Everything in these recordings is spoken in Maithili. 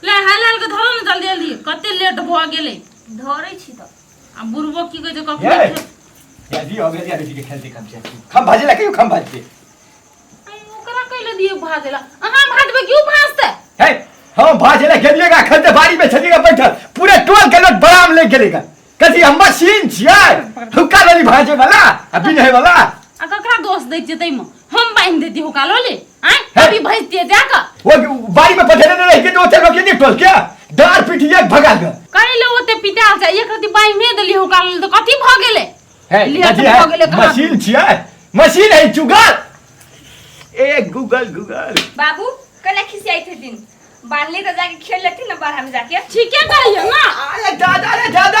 ले हाल हाल के धरो ने जल्दी जल्दी, कते लेट भऽ गेलै। धरै छी तऽ। आ बुढ़बो की कहै छै ये कखनो। जल्दी हो गेल, बेटी के खेलते कम छै, खम भाजे ला कहियो खम भाजते। आई ओकरा कैले दिए भाजला? अहाँ भाजबै क्यों भाजतै? हे, हम भाजे ला गेलिएगा, खेलते बाड़ी में छलिएगा बैठल, पूरे टोल के लोग बराम ले गेलेगा। कथी हम मशीन छियै हुक्का लोली भाजे वाला आ बिनहे वाला? आ ककरा दोष दै छियै ताहिमे? हम बान्हि देती हुक्का लोली आँय? हे। अभी भजतियै जाकऽ। वो बाड़ी में पठेने नहीं रही के ओते लोग नहीं टोल के डार पिटिया भगा गए। कैले ओते पिटाल छै? एक रति बान्हिए देली हुक्का लोली तऽ कथी भऽ गेलै? हे, लेट कथी भऽ है? गेलै कहाँ? मशीन छियै, मशीन है चुगल ए गूगल गूगल। बाबू कला खिसियाई थे दिन बांधली तो जाके खेल लेती ना बाहर में जाके। ठीके कहिए ना। अरे दादा रे दादा,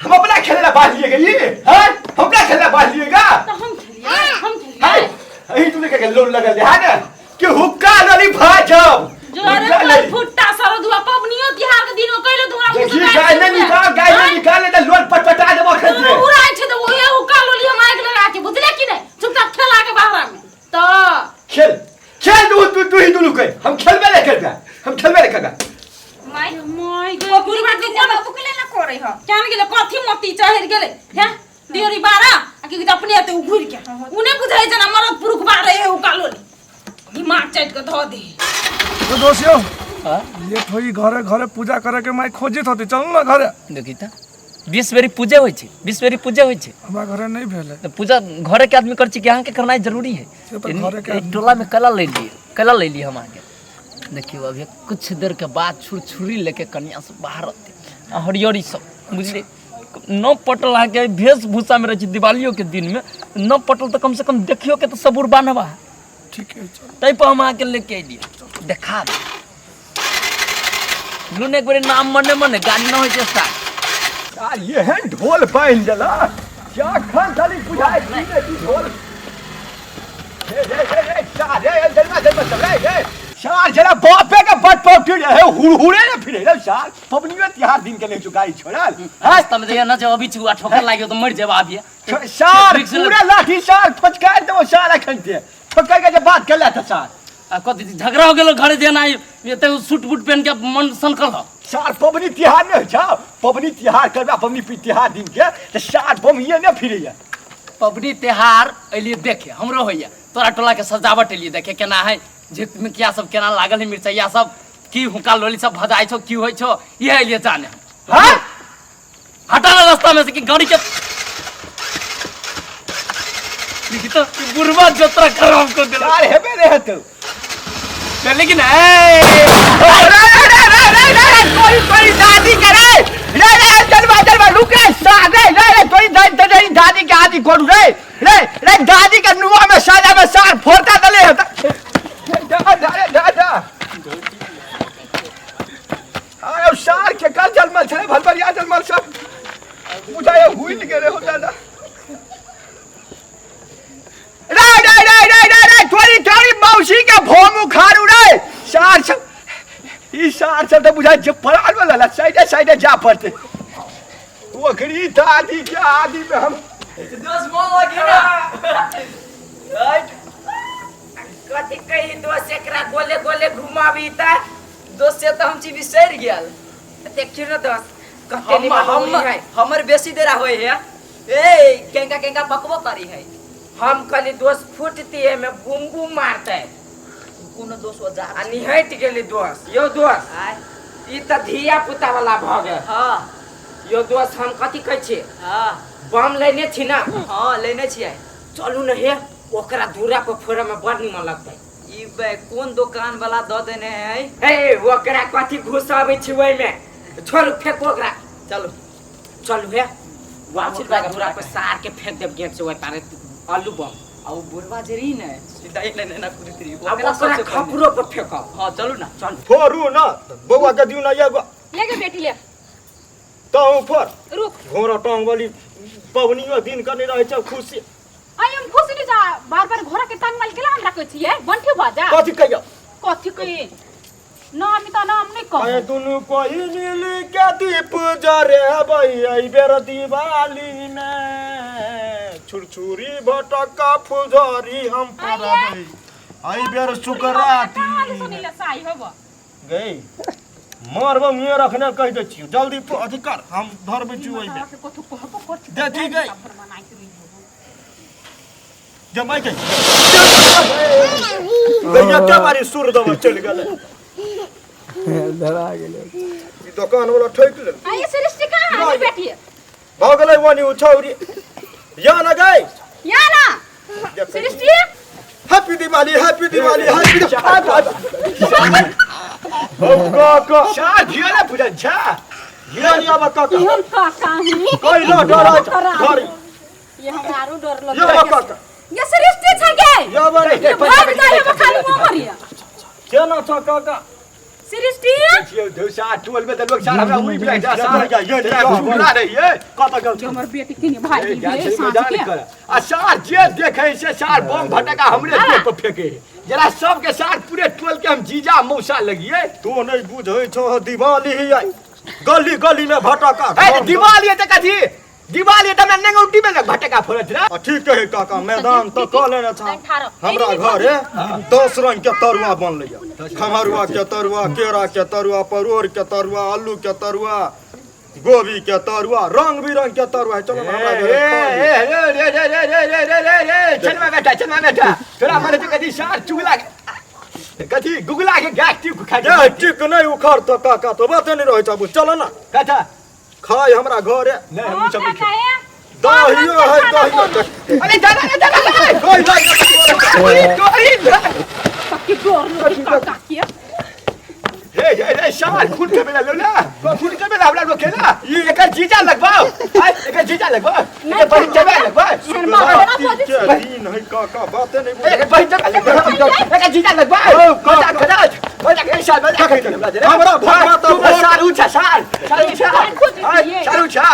हम अपना खेलना बांध लिए गई हैं, हम अपना खेलना बांध लिएगा। तऽ हम खेलिए, हम खेलिए। है यही तूने के लोन लगल है ना कि हुक्का लली भाजब। जो अरे हुक्का कोई लली। फुट्टा सरदुआ पबनियो तिहार के दिन में कैले तोरा मुंह से देखी गारि गाय ने सुनबै? निकाल, गाय ने आँय? निकाल ले लोन पटपटा देबो खेत में। उड़ाइ छै तऽ ओहे हुक्का लोली हम आगि लगा के, बुझले कि नहि? चुपचाप खेला के बाहर में तऽ खेल खेल, तू तू तू ही दुनू के हम खेलबे नहीं करबे, हम खेलबे नहीं करबे। माय my गे, बुढ़वा के कोन बाबू के लेना करे ह? केहन गेलै, कथी मोती चढ़ि गेलै हे डेरी बारा आ की कहै छै, अपने एते घुरि के उ नहि बुझै छै ना मरद पुरुख बारे हे हुक्का लोली दिमाग चाटि के धऽ दे। तो दोस्त यौ, लेट होई, घरे घरे पूजा करे के माई खोजित होती, चलू ना घरे। देखी तऽ 20 बेरी पूजे होइ छै, 20 बेरी पूजे होइ छै। हमरा घरे नहीं भेल है। तऽ पूजा घरे के आदमी कर छी कि अहाँके करनाइ जरूरी है? से तऽ घरे के एहि आदमी। टोला में कला ले लिए, कला ले लिए हम अहाँके। देखियौ, अभी कुछ देर के बाद छुरछुरी लेके कनिया सब बाहर अतै आ हरियरी सब बुझलियै न पटल अहाँके वेशभूषा में रहै छै। दिवालियो के दिन में न पटल तऽ कम से कम देखियो के तऽ सबूर बान्हबा। ठीक है, चल। ताहि पर हम अहाँके लेके अयलियै, देखा दे लून एक बेर नाम मने मने गाड़ी न होइ छै स्टार्ट। यार एहन ढोल बान्हि देला क्या खान थाली बुझाय की ने की ढोल। रे रे रे रे सार रे जलवा जलवा सब रे रे सार जरा बापे के बट पौटी रे हुड़हुड़े ने फिरे रे सार पबनियो तिहार दिन के नहीं चुकाई छोड़ल हैं। रास्ता में जइया न जे अभी छुआ ठोकर लागियो तऽ मरि जेबा अभी। सार रिक्स ले- पूरा लाठी सार फचकार देबो सार अखन के ठोकर के जे बात कर था सार। आ कथी झगड़ा हो गेलो घरे जेना एते सूट बूट पहन के मन सनकल ह? सार पबनी तिहार नहीं होइ छौ, पबनी तिहार करबा पबनी तिहार दिन के तऽ सार बमिये ने फिरैया। पबनी त्योहार एलिए देखे हमरो होइया, तोरा टोला के सजावट एलिए देखे केना है, झिकमिकिया सब केना लागल है, मिरचैया सब की हुक्का लोली सब भजाइ छौ, की होइ छौ, इहे एलिए जाने। हाँ? हटा ना रास्ता में से कि गाड़ी के। देखी तो ई बुढ़वा जोतरा खराब कर देला। सार हेबे रहे तो लेकिन ए रे रे रे रे रे रे तोरी तोरी दादी के रे रे रे जलवा जलवा रुक रे सार रे रे रे तोरी दादी तोरी दादी के आदि करू रे रे रे दादी के नुआ में साजा में सार फोड़ता दले हता दा दा रे दा दा। आयो सार के कल जलमल छले भलबरिया जलमल सब बुझाय हुइल गेले हो दादा। रे रे रे रे रे रे तोरी तोरी मौसी के भोम उखाड़ू रे सार सब ई सार सब तऽ बुझाय जे पराल वाला ला साइडे साइडे जा पड़ते ओकरी दादी के आदि में हम। दोस्त मोन लगी ना। कथी कही दोस्त, एकरा गोले गोले घुमाबी त दोस्त से तऽ हम छी बिसरि गेल। देखियो न दोस्त कते हम निमन हम उड़ी है। हमर बेसी देरा होय है, ए केंगा केंगा पकबो करी है। हम कहली दोस्त फूटती है में बुम बुम मारते। कोनो दोस्त ओ जा आ निहट गेली दोस्त। यो दोस्त आय ई त धिया पुता वाला भ गेल। हाँ। यो दोस्त हम कथी कहै छी? हाँ। बम लेने छी ना? हाँ लेने छियै। चलू न हे ओकरा दूरा पर फोड़े में बड़ निमन लगतै। ई बे कोन दुकान वाला दऽ देने है? हे ओकरा कथी घुसाबै छी ओहिमे, छोड़ू फेंकू ओकरा। चलू चलू हे वाह, ओकरा दूरा पर सार के फेंक देब गेट से ओहि पारे आलू बम। आ ओ बुढ़वा जे रही ने सीधा ही लेने ना कुदती रही। आ ओकरा सबसे पहिले। खपरो पर फेंकब। हाँ चलू ना। चल। फोड़ू ना बौआ के दियौ ना एगो। ले गे बेटी ले। तहु फोड़। रुक। घोड़ा टांग वाली पबनियो दिन के नहीं रहै छै खुशी। आई हम खुशी नहीं जा, बार बार घोड़ा के टांग माल केला हमरा कहै छियै बंठी बाजा। कथी कहियो? कथी कहि? नाम त नाम नहीं कह। अरे दुनु कोई नील के दीप जरे बई एई बेर दिवाली में छुरछुरी भटका फुलझड़ी हम परबै एई बेर सुकराती। सुनी ले साई होबो। गई। मारबो मुँहे रखने कहि दै छियौ जल्दी अथी कर हम धरबै छियौ ओहिमे देखी गई जमाई के गैया के बारी सुर दबा चलि गेलै धरा गेलै ई दोकान वाला ठकि लेल आ ये सृष्टि कहाँ है बेटी भऽ गेलै वनी उ छौरी या न गई या ना Srishti happy Diwali happy Diwali happy का सार धिया पूजा छा धिया नहीं आवा काका हम काका ही कोई ना डरा घर ये हमरा आरो डर या लगै काका ये सृष्टि छ गे या बने ये भाग जाय हम खाली मुंह मरिया केना छ काका सृष्टि छियौ धौसा टोल में तऽ लोग सार हमरा उड़ी बिलाई जा सार ये ये झुकला रही है कत गेल छ हमर बेटी के भाई ए, गेल छै साँझ मैदान के कर। आ सार जे देखे से सार बम भटका हमरे देह पर फेंके है। जरा सबके सार पूरे टोल के हम जीजा मौसा लगिए तू नहीं बुझै छौ दिवाली ही आई गली गली में भटका ए दिवाली है तऽ कथी दिवाली है तऽ हमरा नेंगौटी में भटका फोड़त रे आ ठीक है काका मैदान तऽ कऽ लेने छ हमरा घरे 10 रंग के तरुआ बनलै खमरुआ के तरुआ केरा के तरुआ परोड़ के तरुआ आलू के तरुआ गोभी के तरुआ रंग बिरंग के तरुआ है चलो हमरा ए घरे खा ए रे रे रे रे रे रे रे रे रे चलवा बेटा चलवा बेटा तोरा मरे तो कथी सार चुगला कथी गुगला के गाछ टिक खा ली। ए टिक नहीं उखड़ तो काका तो बाते नहीं रहै छ चलो ना कथा खाय हमरा घरे नहीं हम सब नहीं खेबै। दहियो है दहियो अरे दादा रे दादा रे कोई लाग तोरी तोरी पक्की डर लगे काका के हे हे रे सार खून के बेला लो ना खून के बेला हमरा रोके ना ई एकर जीजा लगवाओ आ एकर जीजा लगवाओ एकर बहिन जमा लगवाओ एहन बात बड़ा बजै के दिन है काका बाते नहीं बुझै एकर बहिन जमा लगवाओ एकर जीजा लगवाओ मजाक करा मजाक ए सार मजाक कर हमरा दे हमरा भगवा तू सार ऊंचा सार सार ऊंचा सार ऊंचा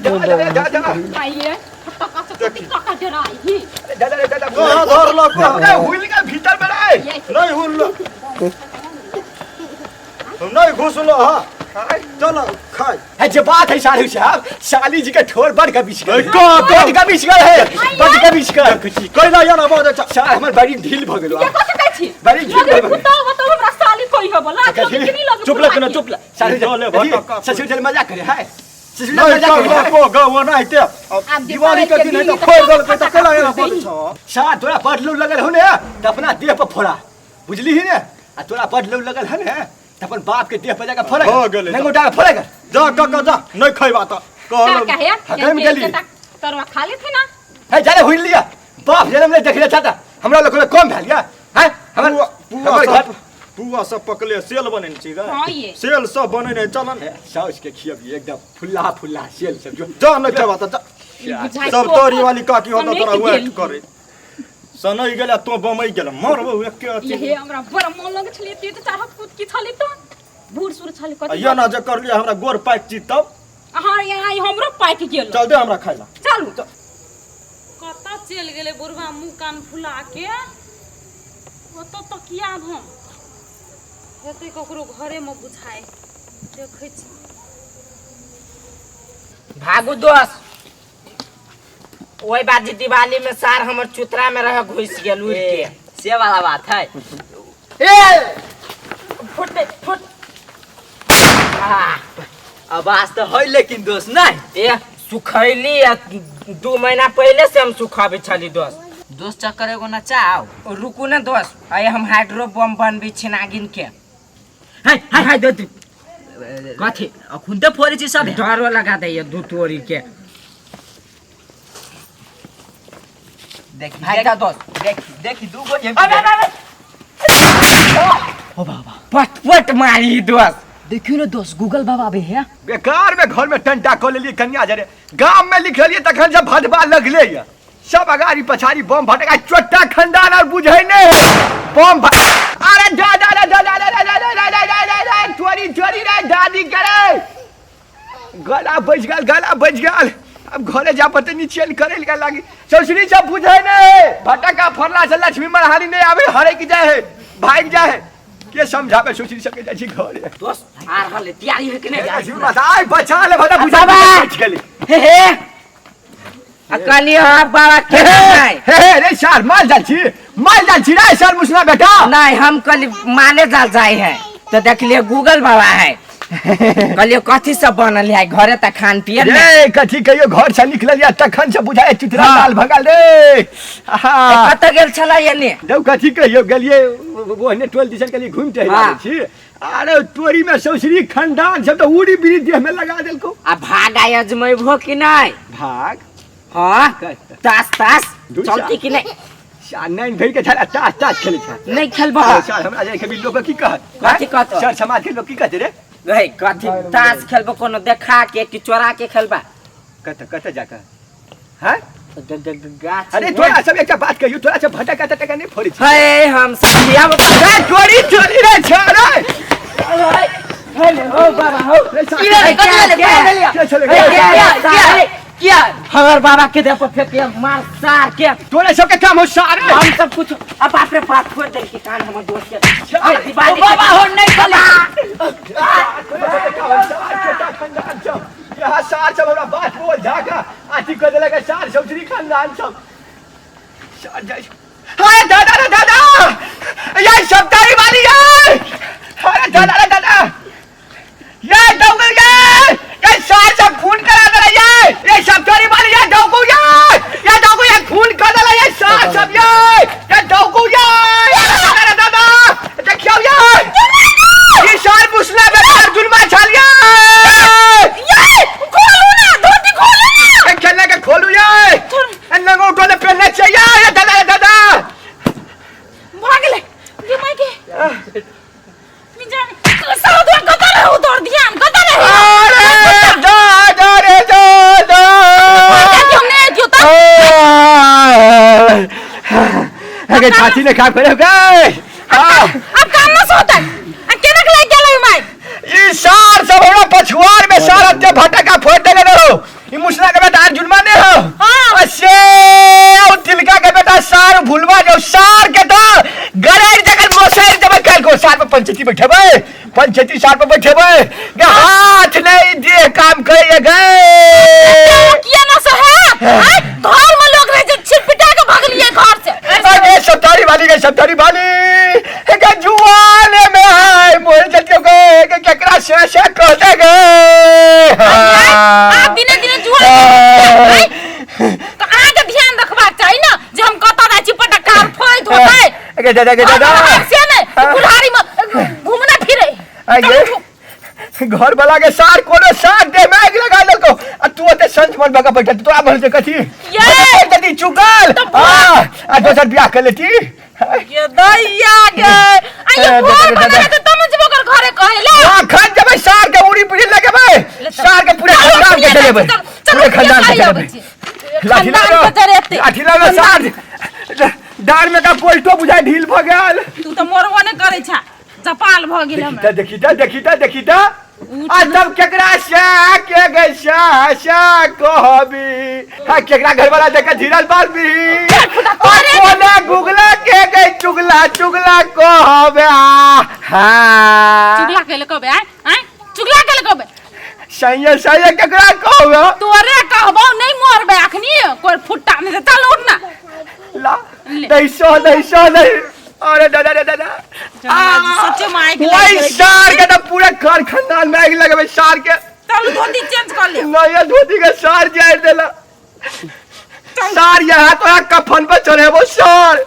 जा जा जा आइए काका से कथी काका डराई ही दादा रे दादा कहाँ धरलक अरे हुइल के भीतर में रे नहीं हुल नहीं घुसलो हाँ चलो खाय है जे बात है साहू साहब साली जी के ठोर बड़ गबिस गए का- बड़ गबिस गए है बड़ गबिस गए कैला या ना बहुत अच्छा सार हमर बड़ी ढील भ गेलो ये कथी कहै छी बड़ी ढील लगे भ गेल बताओ बताओ हमरा साली कोई हो बोला कथी? लगे कि नहीं लगे चुप लग ना चुप लग साहू चले भटका ससुर जल मजाक करे है ससुर जल नहीं मजाक करे कर है को गौ नहीं ते अब दिवाली के दिन है तो फोड़ दल के तो कैला या ना बोल छो सार तोरा बड़ लौ लगल हो ने त अपना देह पर फोड़ा बुझली ही ने आ तोरा बड़ लौ लगल है ने त अपन बाप के देह पर जाके फोड़ा भ गेलै। नंगोटा के फोड़ा जा काका जा नहीं खैबा तो कहल का है हकम गेली। तरुआ खा लेथे ना है जाने हुई लिया बाप जन्म ले देखले चाहता हमरा लोग कम भेल या है हमर पुआ पुआ हमर घर सब पुआ सब पकले सेल बनेने छी गे हाँ ये। सेल सब बनेने चलन साउस के खियबिए एकदम फुल्ला फुल्ला सेल सब जो जा नहीं खैबा तो जा बुझाइ सब तो तोरी वाली काकी होता सनैक तोरा वेट गेल। करे सनई गेला तो बमई गेला मरबो एके अथी ये हमरा बड़ा मन लगे छलै ते तऽ चाहत कूद की छलै तऽ बूढ़ सूढ़ छलै आ कथी ये ना जे करलियै हमरा गोर पाकि छी तब अहाँ यहाँ हमरो पाकि गेल चल दे हमरा खाइ ला चलू कतऽ चलि गेलै बुढ़वा मुँह कान फुला के ओतऽ तकियाब हम हेतै ककरो घरेमे बुझाइ देखै छी भागू दोस्त ओहि बाजी दिवाली में सार हमर चुतरा में रह घुस गेल उड़ के से वाला बात है ए फुट फुट आवाज तो है लेकिन दोस्त नहीं ए सुखैली आ 2 महीना पहले से हम सुखाबै छली दोस्त दोस्त चक्कर एगो नचाओ रुकू ने दोस्त आइ हम हाइड्रो बम बनबै छी नागिन के हाय हाय हाय दे कथी अखुन तऽ फोड़ै छी सब डरो लगा दैया दू तोरी के देखी भाई का दोस्त देखी देखी दू गो अबे अबे अबे ओ बाबा पट पट मारी दोस्त देखियो ना दोस्त गूगल बाबा आबे है बेकार में घर में टंटा कऽ लेलियै कन्या जरे गाम में लिख लेलियै तखन से भदबा लगले ये सब अगाड़ी पछाड़ी बम भटका चोट्टा खंडान और बुझै नहि है बम अरे दादा रे दादा रे रे रे रे रे रे रे रे चोरी चोरी रे दादी करे गला बच गेल गला बच गेल अब घरे जा पते नीचे करे लगा लागी ससुरी सब बुझै नहि है भटका फरला से लक्ष्मी मरहारी नहीं आवे हरे की जाए है भाग जाए है के समझावे सोचि सके जाइ छी घरे दोस्त आ रहल है तैयारी है कि नहीं लक्ष्मी माता आइ बचा ले भटा बुझा बाबा। बच गेली हे हे आ कहलिए हाँ बाबा के हे नहीं हे हे रे सार माल जाल छी माल जाल छी रे सार मुसना बेटा नहीं हम कहली माले जाल जाए है तो देखलिए गूगल बाबा है कहलिए कथी सब बनल है घरे त खान पियन ने। रे कथी कहियो घर से निकलल या तखन से बुझाय चुतरा हाँ। लाल भगल रे आहा कतऽ गेल छलै एने जब कथी कहियो गेलिए ओहने टोल दिसन के लिए घूम टहल हाँ। छी अरे तोरी में सौसरी खानदान सब तो उड़ी बीड़ी देह में लगा देलको आ भाग आय अजमेबहो कि नहीं भाग हाँ तास तास दू चलती कि नहीं नैन भरि के छला तास तास खेलै छै नहीं खेलबो सर हमरा जाइ के लोग की कहत कथी कहत? सर समाज के लोग की कहत रे गई कथी तास खेलबो कोनो देखा के कि चोरा के खेलबा कत कत जाकर हैं गाछ अरे तोरा सब एकटा बात कहियो तोरा सब भटका तटका नहीं फोड़ै छै हे हम सब रे चोरी चोरी रे छोरा हो बाबा हो रे की भेलै? कथी भेलै? की भेलै? के छलै? किया किया हमर बाबा के देह पर फेंक के मार सार के तोरा सबके काम हो सारे हम सब कुछ अब बाप रे बाप छोड़ दे के कान हमर दोस्त के ए, दिवाली बाबा हो नहीं चले तोरा सबके काम हो सार छोटा खानदान सब यहाँ सार सब हमरा बात बोल झाका अथी कर देलक सार सौसरी खानदान सब सार जाइ अरे दादा रे दादा ये सप्ताही वाली है अरे दादा रे दादा ये दौड़ ये ये सार सब खून करा दे ये ये सप्ताही वाली ये दौगू ये ये दौगू ये खून कर दे ये सार सब ये ये दौगू ये दादा रे दादा देखियो ये ये सार मुसला बेकार जुलमा छाल ये ये खोलू ना धोती खोलू ना ये खेलने के खोलू ये नंगो उठो ने पहनने चाहिए ये दादा रे दादा भाग ले ये माई के मिजान साला तोरा कतऽ रहू तोर ध्यान कतऽ रहू अरे दादा रे दादा हम नहीं अजियो त अगे छाती ने काम करे गए अब काम न होता आ केना के लाग गेलै माई ई सार सब हमरा पछुआर में सार अत्ते भटका फोड़ देले रहो ई मुसला के बेटा अर्जुनमा ने हो हाँ। असे ओ तिलका के बेटा सार भूलवा जो सार के तो गरेर जगन मोसेर जब कल को सार पर पंचायती बैठेबै पंचायती सार पर बैठेबै गे हाथ नहीं दे काम करे गए किया न सहे आय घर में लोग रहे छै छिटपिटा के भगलिए घर से अरे सप्तारी वाली के सप्तारी वाली के जुआन में है मोर जतियो के के केकरा से से कह दे गए आप दिने दिने जुआ आय, तो अहाँके ध्यान रखबाक चाही ने जे हम कतऽ जाइ छी पटक्का फोड़ैत होतै अगे दादा के दादा से नहि कुल्हाड़ी में घूमना फिरे अगे घर वाला के सार कोनो सार दे में आगि लगा देलको आ तू ओते संच मन बका बैठल तोरा भल से कथी ये! जदी चुकल हां आ दोसर बियाह कर लेती ये दैया गे आ ये ए, घर दादा, बना दादा। त तब जेबो ओकर घरे कहेले अखन जबै सार के उड़ी पुड़ी लगेबै सार के पूरे खानदान के चलेबै पूरे खानदान के चलेबै लाठी खानदान लाओ के चलेतै। लाठी लाओ सार डार में का पोल्टो बुझाय ढील भ गेल तू तऽ मोरबो नहि करै छा जपाल भऽ गेल हमरा देखी त देखी त देखी त आ तब केकरा से के गई से से कहबी हा केकरा घर वाला देख झिरल बालबी आ कोना गुगला के गई चुगला चुगला कहबे आ हा चुगला केले कहबे आय आय चुगला केले कहबे सैया सैया केकरा कहबे तोरे कहबो नहीं मरबे अखनी कोई फुट्टा नहीं तो चल उठ ना ला नहीं सो नहीं सो नहीं अरे दादा रे दादा सच्चे में आगि लागि वही गेलै। सार के तो पूरा घर खानदान में आगि लगेबै सार के चल धोती चेंज कर ले नया धोती के सार जाड़ देला सार यहाँ तो कफन पर चढ़ेबो सार।